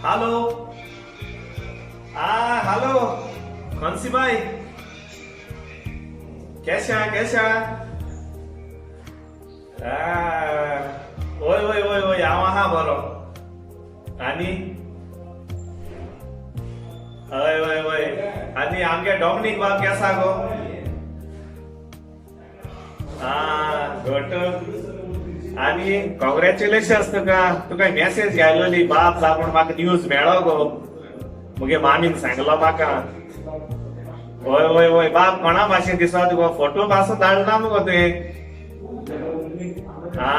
हालो. आ हालो कौनसी बाई, कैसा कैसा? वय वय वय वय, हांव आहा बरो. आनी हय वय वय, आनी आमगे डॉमनीक बाब केसा गो? आ घट. आनी कॉंग्रॅच्युलेशन्स तुका. तुका मेसेज घायलोली बाप जा म्हूण म्हाका न्यूज मेळो गो. मुगे मामीन सांगलो म्हाका. हय वय वय, बाब कोणा भाशेन दिसता तुका? फोटो पासून धाडना मुगो तुवें. हा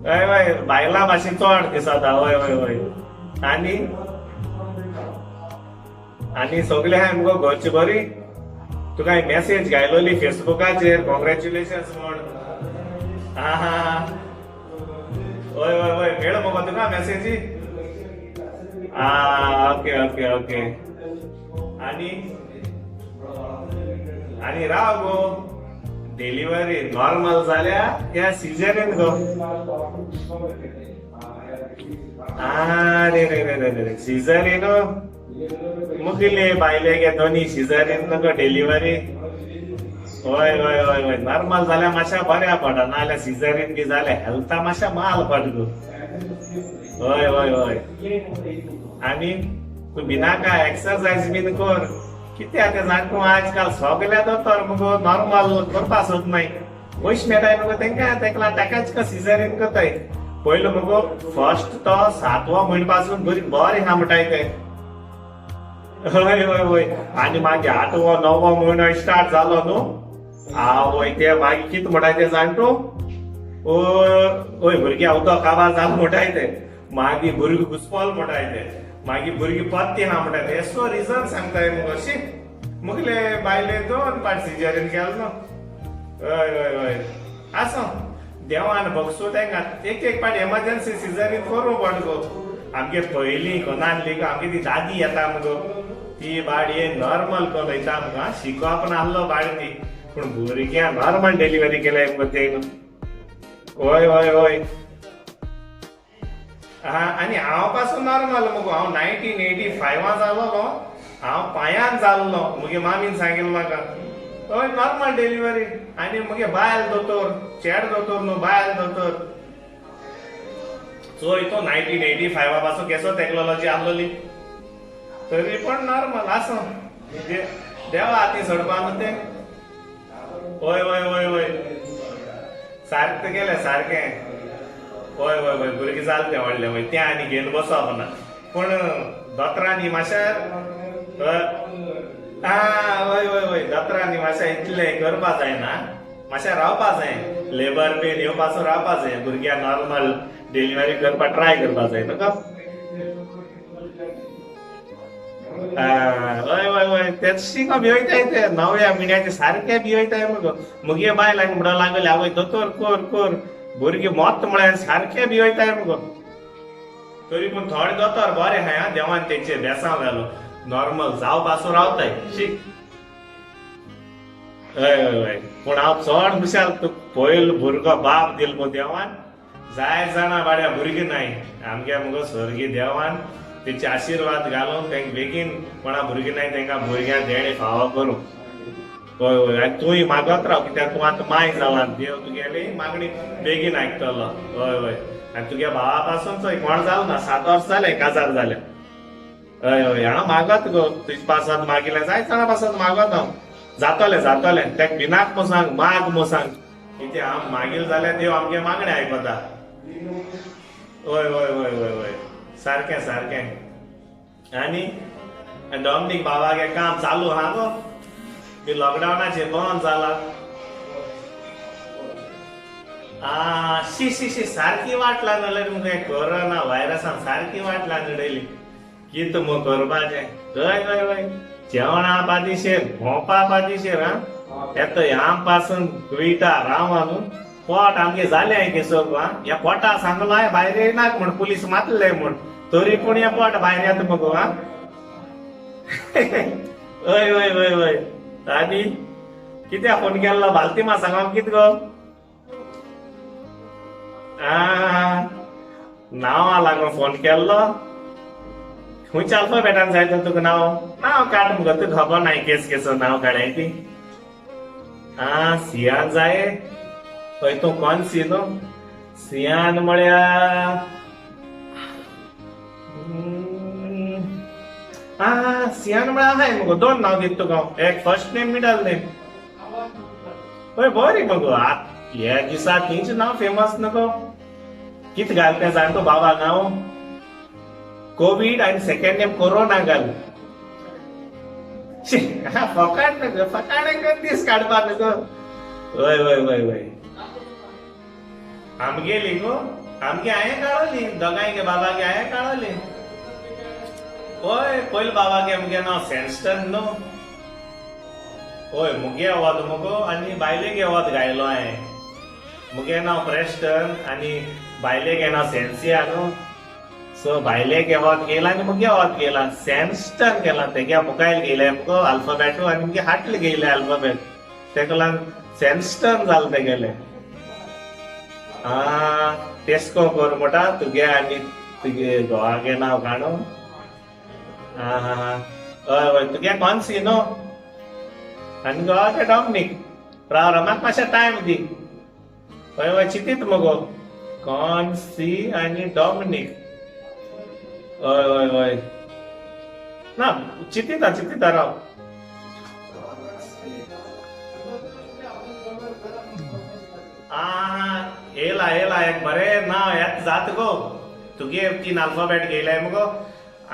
हय वय, बायलां भाशेन चड दिसता. हय वय वय. आनी आनी सगळे आहाय मुगो घरची बरी? तुका मेसेज घायलोली फेसबुकाचेर कॉंग्रॅच्युलेशन्स म्हण. हा हा, हय हय हय, मेळो मुगो तुका मेसेजी? आ ओके ओके ओके. आनी आनी राव गो, डिलिव्हरी नॉर्मल जाल्या या सिजेरियन गो? आ रे रे रे रे रे, सिजेरियन? मुगेले बायले गे दोनी सिजेरियन नको डिलिव्हरी. हय हय हय हय, नॉर्मल जाल्यार मातशें बऱ्या पडटा, नाजाल्यार सिजेरियन बी जाल्यार हेल्था मातशें माल पड गो. हय हय हय. आनी तूं भिनाका, एक्सरसायज बीन कर. कित्याक तें जाण तूं, आजकाल सगळे दोतोर मुगो नॉर्मल करपा सोदनाय. पयशे मेळटाय मुगो तेंकां, तेका लागून ताकाच सिजेरियन करताय. पयलो मुगो फर्स्ट तो सातवो म्हयनो पासून भुरगीं बरें आहा म्हणटाय ते. हय हय हय. आनी मागीर आठवो णवो म्हयनो स्टार्ट जालो न्हू, आवय, ते मागीर कितें म्हणटाय ते जाण तूं? ओय भुरग्या उदक काबार जाल म्हणटाय ते. मागीर भुरगीं घुसपोल म्हणटाय ते. मागीर भुरगीं पत्ती आहा म्हणटाय ते. सो रिजन सांगताय मुगो. शी, मुगले बायले दोन पाट सिजेरियन केलो न्हू. हय हय हय, आसूं, देवान बगसू तांकां. एक एक पाट एमर्जन्सी सिजेरियन करूं पड गो. आमगे पयलीं कोणाली गो, आमगे ती दादी येता मुगो, ती बाडये नॉर्मल कोन वयता आमकां शिकोवप नासलो बाडी ती, पूण भुरग्यां नॉर्मल डिलिव्हरी केल्या मुगो ते. हय हय हय. हा, आनी हांव पासून नॉर्मल मुगो. हांव 1985 जालोलो, हांव पांयान जाल्लो. मुगे मामीन सांगिल्लें म्हाका. हय, नॉर्मल डिलिव्हरी. आनी मुगे बायल दोतोर, चेड दोतोर न्हू, बायल दोतोर. चोय तो 1985 पासून केसो टॅक्नॉलॉजी आसलोली, तरी पण नॉर्मल. आसूं, देवा हाती सोडपा न्हू तें. हय हय हय हय, सारकें केलें सारकें. हय हय हय, भुरगीं जालें तें व्हडलें. हय, तें आनी घेवन बसप ना, पूण दोतोरांनी मातशें. आ हय हय हय, दोतोरांनी मातशें इतलें करपा जायना, मातशें रावपा जाय. लेबर पेन येवपासून रावपा जाय. भुरग्यांक नॉर्मल डिलिव्हरी करपा ट्राय करपा जाय न्हू. हय हय हय, तेच शिको भिवयताय ते नव्या म्हयन्याचे, सारके भिवयताय मुगो. मुगे बायल आनी म्हणूंक लागली, आवय दोतोर कर कर, भुरगीं मोत म्हळ्यार सारके भिवयताय मुगो. तरी पूण थोडे दोतोर बरे आहाय, देवान तेंचे बेसांव घालो, नॉर्मल जावपासून रावताय. शीक. हय हय हय, पूण हांव चड खुशाल. तुका पयलो भुरगो बाप दिलो मुगो देवान. जाय जाणा बाड्या भुरगीं नाय आमगे मुगो, स्वर्गी देवान तेचे आशिर्वाद घालून तेंका बेगीन कोणा भुरगीं नाय तेंकां भुरग्यां देणे फावो करूं. हय हय. आनी तूंय मागत राव, कित्याक तूं आतां माय जाला. देव तुगेली मागणी बेगीन आयकतलो. हय हय. आनी तुगे भावा पासून चोय कोण जालो ना, 7 वर्सां जालें काजार जालें. हय हय, हांव मागत गो, तुजे पासत मागिल्लें, जाय जाणा पासत मागत हांव. जातलें जातलें. तेका भिनाक म्हूण सांग, माग म्हूण सांग. कितें हांव मागील जाल्यार देव आमगे मागणें आयकता. हय हय हय हय हय, सारकें सारकें. आनी डॉमनीक बाबागे काम चालू आहा गो बी लॉकडावनाचेर बंद जाला? आ शी शी शी, सारकी वाट लागली मुगे. कोरोना व्हायरसान सारकी वाट लागून उडयली. कितें मग करपाचें? हय हय हय, जेवणा पादिशेर, भोंवपा पादिशेर. हा, येता ह्या पासून वयता रावा न्हू. पोट आमगे जालें केसो. हा, ह्या पोटा सांगलो हांवें भायर येयनाक म्हूण, पुलीस मारले म्हूण, तरी पूण हें पोट भायर येता मगो. हा, हय हय हय हय. आनी कित्याक फोन केल्लो बालतीमा, सांग कित गो? आ नांवा लागून फोन केल्लो. खंयच्या अल्फाबेटान जाय तर तुका नांव? नांव काड मुगो, तुका खबर नाय केस केसो नांव काडाय ती. आं, सियान जाय. हय, तूं कोण सी न्हू? सियान म्हळ्यार आं, सियान म्हळ्यार आहाय मुगो, दोन नांव दिता तुका हांव. एक फर्स्ट नेम, मिडल नेम. हय, बरी मगो. हे दिसा तींच नांव फेमस न्हू. कित घाल तें जाण तूं बाबा? नांव कोवीड आनी सेकंड नेम कोरोना घाल. शी, फकाण नको, फकाण दीस काडपा नको. हय हय हय हय, आमगेली गो, आमगे हांवें काडली दोगांयगे बाबागे हांवें काडली. हय, पयले बाबागे मुगे नांव सॅन्स्टन न्हू. हय, मुगे वोद मुगो आनी बायलेगे वोद घायलो हांवें. मुगे नांव प्रेस्टन आनी बायलेगे नांव सेन्सिया न्हू. सो बायलेक वोद गेला आनी मुगे वोद गेला, सॅन्स्टन गेला. तेगे मुखायल गेले मुगो अल्फाबेटू आनी मुगे हाटले गेले अल्फाबेट, तेका लागून सॅन्स्टन जालें तेगेलें. आं, तेसको कर म्हणटा तुगे आनी तुगे घोवागे नांव काडून. आं हां हां, हय हय, तुगे कॉन्सी न्हू आनी घोवागे डॉमनीक. राव राव, म्हाका मातशें टायम दी. हय हय, चिंतीत मगो कॉन्सी आनी डॉमनीक. हय हय हय, ना, चिंतिता चिंतिता, राव. आं, येयला येयला एक बरें नांव येत जात गो. तुगे तीन अल्फाबेट घेयले मुगो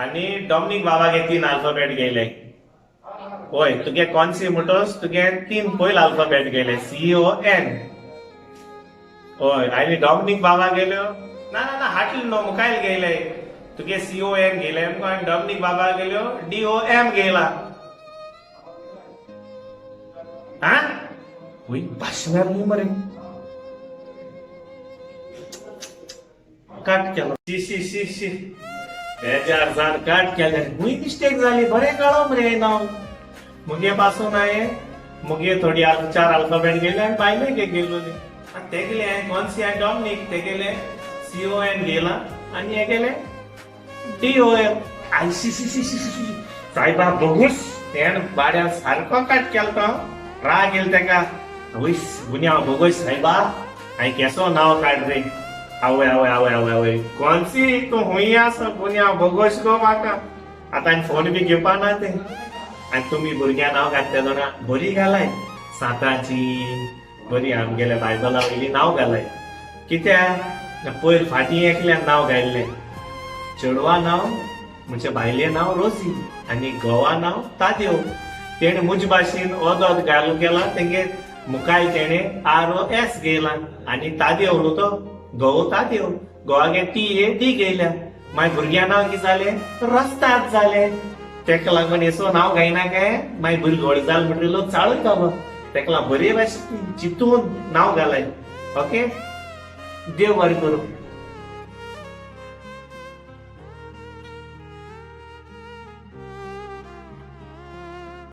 आनी डॉमनीक बाबागे तीन अल्फाबेट घेयले. हय, तुगे कॉन्सी म्हणटोच तुगे तीन पयले अल्फाबेट गेले, सी ओ एन. हय, आनी डॉमनीक बाबा गेल्यो, ना ना ना, हाटले न्हू, मुखायल गेले. तुगे सी ओ एन गेले मुगो आनी डॉमनीक बाबा गेल्यो डी ओ एम गेला. हा, वय, भाशणार न्ही मरे, काट केलो. शी शी शी शी, बेजार जाण काट केले. खूंय मिस्टेक जाली? बरें कळो मरे नांव मुगे पासून. हांवें मुगे थोडी चार अल्फाबेट गेले आनी बायलेक गेलोली. आनी तेगेले हांवें कॉन्सी आनी डॉमनीक, तेगेले सी ओ एन गेला आनी हेगेले D O M. I C C C C C, सायबा बगूस, तेण बाड्यान सारको काट केलो तो. राग येयलो तेका. वयस गुन्यांव बोगोस सायबा, हांवें केसो नांव काड रे. आवय आवय आवय आवय आवय, कॉन्सी तूं हुंय आसा? गुन्यांव बोगोस गो म्हाका. आतां आनी फोन बी घेवपा ना ते. आनी तुमी भुरग्यां नांव घातले जाणा, बरी घालाय, साताची बरी आमगेल्या बायबला वयली नांव घालाय. कित्याक पयर फाटीं एकल्यान नांव घायल्लें, चेडवा नांव, म्हणजे बायले नांव रोजी आनी घोवा नांव तादेव. तेणें म्हजे भाशेन ओदोद घालू केला. तेंगे मुखायल तेणें आर ओ एस घेयला आनी तादेव न्हू तो घोव, तादेव, घोवागे टी ए डी घेयल्या. मागीर भुरग्यां नांव कितें जालें? रस्ताद जालें. तेका लागून येसो नांव घायना काय, मागीर भुरगीं व्हड जाल म्हणटकीर लोक चाळयतलो. तेका लागून बरे भाशेन चिंतून नांव घालाय. ओके, देव बरें करूं.